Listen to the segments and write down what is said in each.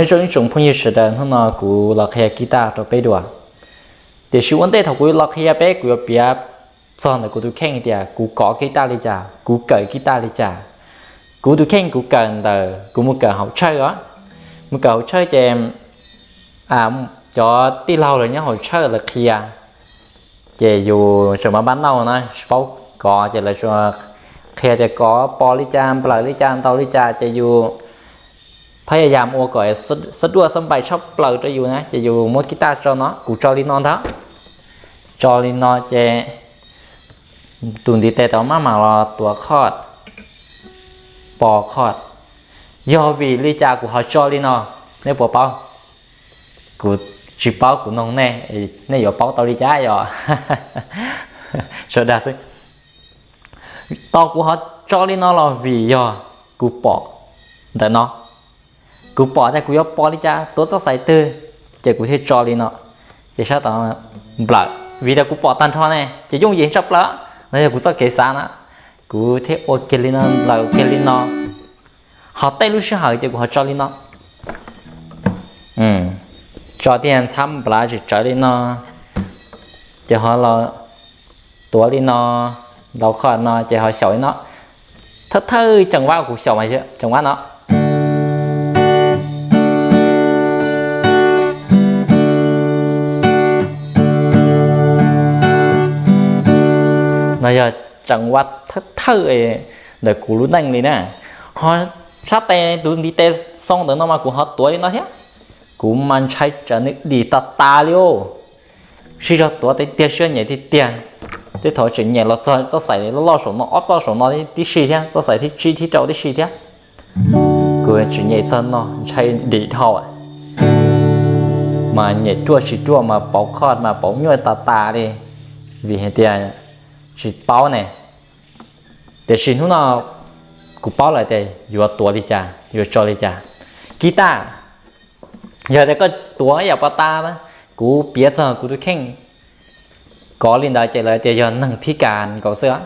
Nyob zoo ib tsoom phooj ywg sawv daws, hnub no kuv los qhia kib taj rau peb dua. Tiam sis ua ntej thaum kuv los qhia peb, kuv yuav piav txog ntawm kuv tus kheej tias kuv kov kib taj li cas, kuv kawm kib taj li cas. Kuv tus kheej kuv kawm ntawm kuv mus kawm hauv tshawj os. Mus kawm hauv tshawj ces cov tij laug lawv nyob hauv tshawj lawv qhia, ces yus tseem maj maj nauj na, tsis paub kov ces lawv qhia tias kov pos li cas, nplawm li cas, ntaus li cas, ces yus phab yam yam ua kom xab duaj xab npais tshaj plaws rau yus na, ces yus muab kib taj tso no, kuv tso li no ntag. Tso li no ces tus ntiv tes tom maj mam los tuav qhoj, pos qhoj. Yog vim li cas kuv ho tso li no, nej puas paub? Kuv tsis paub, kuv noog nej, nej yuav paub tau li cas yom? Sawv daws xwb. Tau kuv ho tso li no los vim yog kuv pom ntawm no, kuv pom tias kuv yuav pos li cas, tuav txoj xais twg, ces kuv thiaj tso li no. Ces sab tom nplawm, vim tias kuv pom tag nrho ne ces yooj yim tshaj plaws. No yog kuv txoj kev xav na, kuv thiaj ua kiag li no, nplawm kiag li no. Ho tej lub sij hawm ces kuv ho tso li no, tso tiag ntxhab nplav tsis tsawv li no, ces ho los tuav li no, ntaus qhov no ces ho xyaum li no. Thawj thawj ceem vab kuv xyaum mas ceem vab no. No yog ceem vab thawj thawj ntawm kuv lub neej li na. Ho sab tes tus ntiv tes xoo ntawm no mas kuv ho tuav li no thiab. Kuv mas ntshai tsam nws dim tas tas li os. Sib zog tuav tiag tiag, sib zog nyem tiag tiag. Tej thaum tseem nyem los txog txoj xais loj loj saum no, ob txoj saum no tib si thiab, txoj xais thib tsib thib rau tib si thiab. Kuv tseem nyem txog no ntshai dim dhau, mas nyem ruaj tsis ruaj mas pauv qhoj mas pauv nyuaj tas tas li, vim hais tias tsis paub ne. Tiam sis hnub no kuv paub lawm tias yuav tuav li cas, yuav tso li cas. Kib taj, yog tias koj tuav ib yam pos tas, kuv piav txog kuv tus kheej kov li ntawd ces lawv tias yog neeg phib kas nkaus xwb,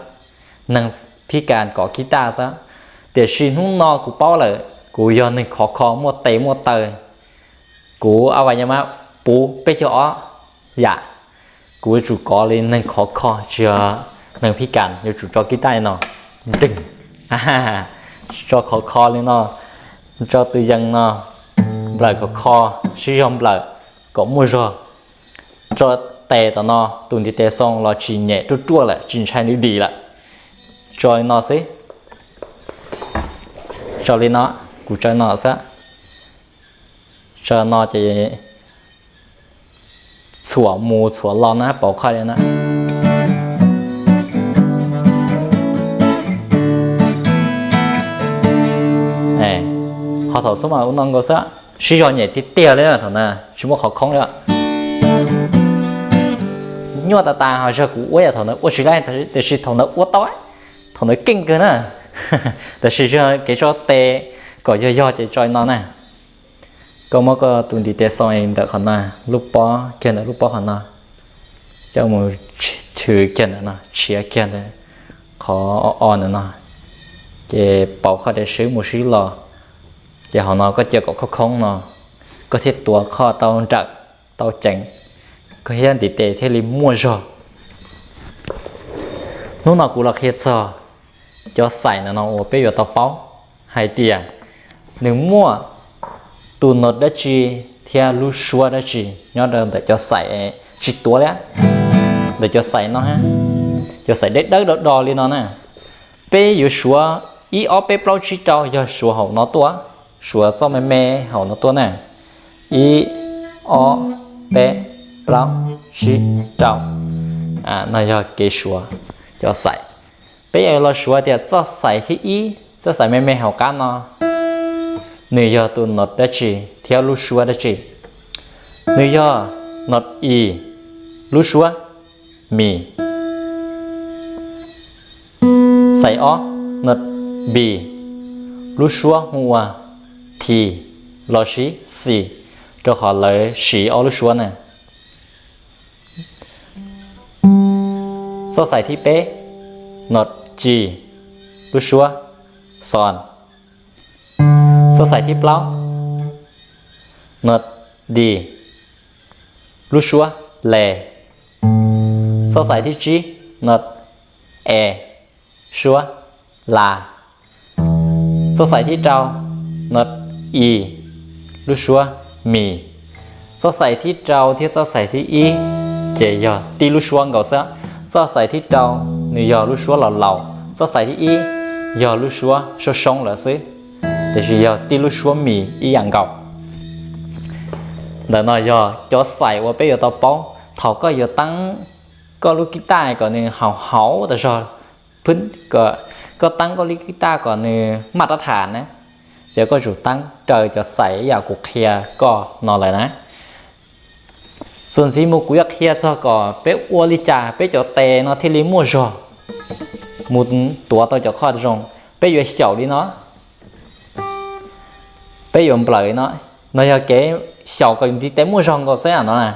neeg phib kas kov kib taj xwb. Tiam sis hnub no kuv paub lawm, kuv yog neeg khov kho muaj tes muaj taw. Kuv a va ya mab puv peb caug ob yam, kuv yuav tsum kov li neeg khov kho, tsis yog neeg phib kas. Yuav tsum tso kib taj no, nreeg, tso khov kho li no, tso tus yees no, nplawm khov kho, sib zog nplawm kom muaj zog. Tso tes tom no, tus ntiv tes xoo los tsis nyem ruaj ruaj lawm, tsis ntshai nws dim lawm. Tso li no xwb, tso li no, kuv tso li no xwb. Tso no ces txhuam mus txhuam los na, pauv qhoj li na. Ho thaum xub mas ua no nkaus xwb, sib zog nyem tiag tiag li thaum na, tsis muaj qhov khoob li. Nyuaj tas tas ho zog kuv ua yam thaum ntawd ua tsis laib, tiam sis thaum ntawd ua tau, thaum ntawd keej kawg na. Tiam sis zog kev tso tes kom yog yog ces tso li no na. Koj muab koj tus ntiv tes xoo ntawm qhov no, lub pob kiag ntawm lub pob qhov no, coj mus chwv kiag ntawm no, tshiav kiag ntawm qhov o o ntawm no, ces pauv qhov tias sib mus sib los, ces hauv no koj cia kom khoob khoob no, koj thiaj tuav qhov tau nrawm tau ceev, koj thiab ntiv tes thiaj li muaj zog. Hnub no kuv los qhia txog cov xais ntawm no uas peb yuav tau paub hais tias nws muaj tus not dab tsi thiab lub suab dab tsi nyob rau ntawm cov xais tsis tuav li, ntawm cov xais no, cov xais dawb dawb do do li no na. Peb yuav suav ib ob peb plaub tsib rau yog suav hauv no tuaj, suav txoj me me hauv no tuaj na. Ib, ob, peb, plaub, tsib, rau. No yog kev suav cov xais. Peb yuav los suav tias txoj xais thib ib, txoj xais me me hauv qab no, nws yog tus not dab tsi thiab lub suab dab tsi? Nws yog not i, lub suab mi. Xais ob, not bi, lub suab hu ua thi lossis xi, rau qhov lawv siv ob lub suab na. Txoj xais thib peb, not ci, lub suab xon. Txoj xais thib plaub, not D, lub suab le. Txoj xais thib tsib, not E, suab la. Txoj xais thib rau, not E, lub suab mi. Txoj xais thib rau thiab txoj xais thib ib ces yog tib lub suab nkaus xwb. Txoj xais thib rau nws yog lub suab laus laus, txoj xais thib ib yog lub suab soob soob lawm xwb, tiam sis yog tib lub suab mi ib yam nkaus. Ntawm no yog cov xais uas peb yuav tau paub thaum koj yuav teeb koj lub kib taj kom nws haum hauv tas zog. Koj teeb koj lub kib taj kom nws maj rab tham na, ces koj tsum teeb raws cov xais ib yam kuv qhia koj no lawm na. Txuas ntxiv mus kuv yuav qhia txog kom peb ua li cas peb cov tes no thiaj li muaj zog mus tuav tau cov chord zoo. Peb yuav xyaum li no, peb yuav nplawm li no. No yog kev xyaum kom ntiv tes muaj zog nkaus xwb no na.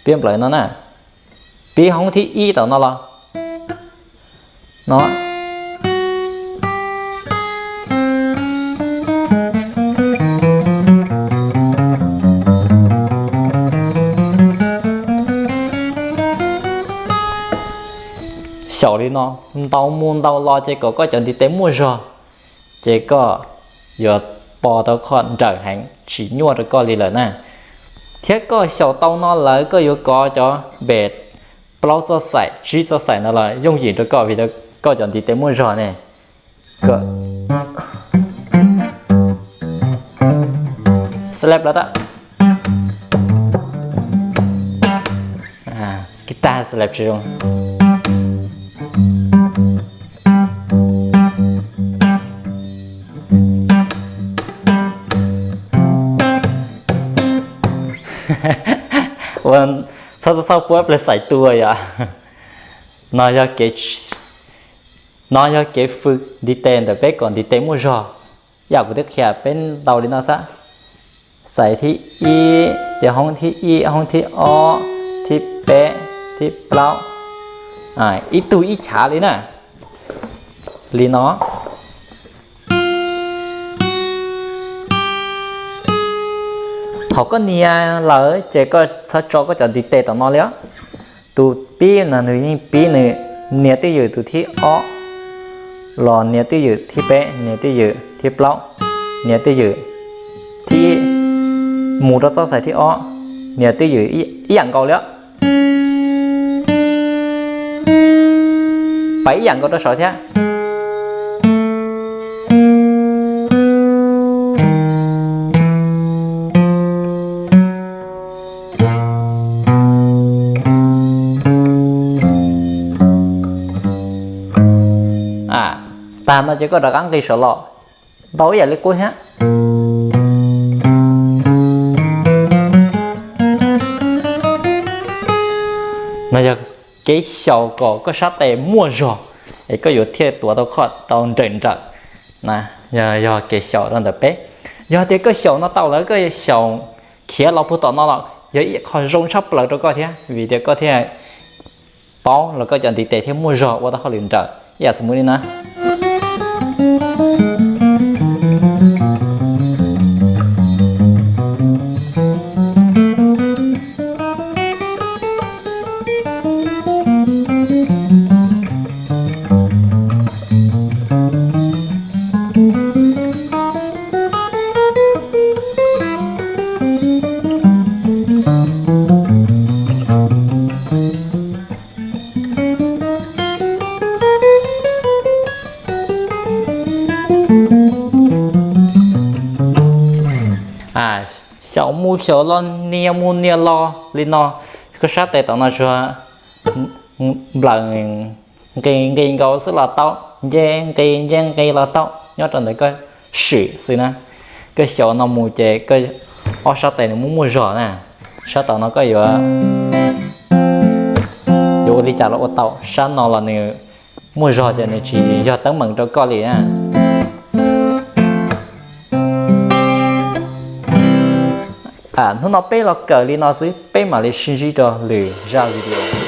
Peb yuav nplawm no na, pib hoob thib ib tom no los no. Xyaum li no ntau mus ntau los ces kom koj cov ntiv tes muaj zog, ces koj yuav pom tau chord nrawm heev tsis nyuaj rau koj li lawm na. Thiab koj xyaum tau no lawm koj yuav kov cov bass plaub txoj xais tsib txoj xais no los yooj yim rau koj vim koj cov ntiv tes muaj zog ne. Slap lawm, kib taj slap tsis zoo. Ua txhob txhob puab plaws xais tua yom. No yog kev, no yog kev fwj ntiv tes ntawm peb kom ntiv tes muaj zog. Yam kuv twb qhia peb ntau li no xwb. Xais thib ib ces hoob thib ib, hoob thib ob, thib peb, thib plaub, ib tug ib chav li na. Li no. Thaum koj nias lawm ces koj txhob tso koj cov ntiv tes tom no li os. Tus pib no nws yeej pib nws nias twj ywm tus thib ob, los nias twj ywm thib peb, nias twj ywm thib plaub, nias twj ywm thib ib, mus rau txoj xais thib ob, nias twj ywm ib yam nkaus li os. Pab ib yam nkaus rau saud thiab. Tag no ces koj rov qab nqis saud los, ntau ib yam li qub thiab. No yog kev xyaum kom koj sab tes muaj zog, es koj yuav thiaj tuav tau chord tau nrawm nrawm. Yog kev xyaum rau ntawm peb. Yog tias koj xyaum no tau lawm koj xyaum khiav los puag tom no los yog ib qho zoo tshaj plaws rau koj thiab vim tias koj thiaj paub los koj cov ntiv tes thiaj muaj zog ua tau hauj lwm nrawm ib yam xws li no. Xyaum mus xyaum los nias mus nias los li no, koj sab tes tom no tsuas nplawm nqis nqis nkaus xwb los tau, nce nqis nce nqis los tau, nyob rau ntawm koj swm xwb na. Koj xyaum no mus ces koj ob sab tes nws muaj muaj zog na. Sab tom no koj yuav, yuav ua li cas los ua tau, sab no los nws muaj zog ces nws tsis yog teeb meem rau koj li na. Hnub no peb los kawm li no xwb, peb mam li sib ntsib rau lwm zaj video.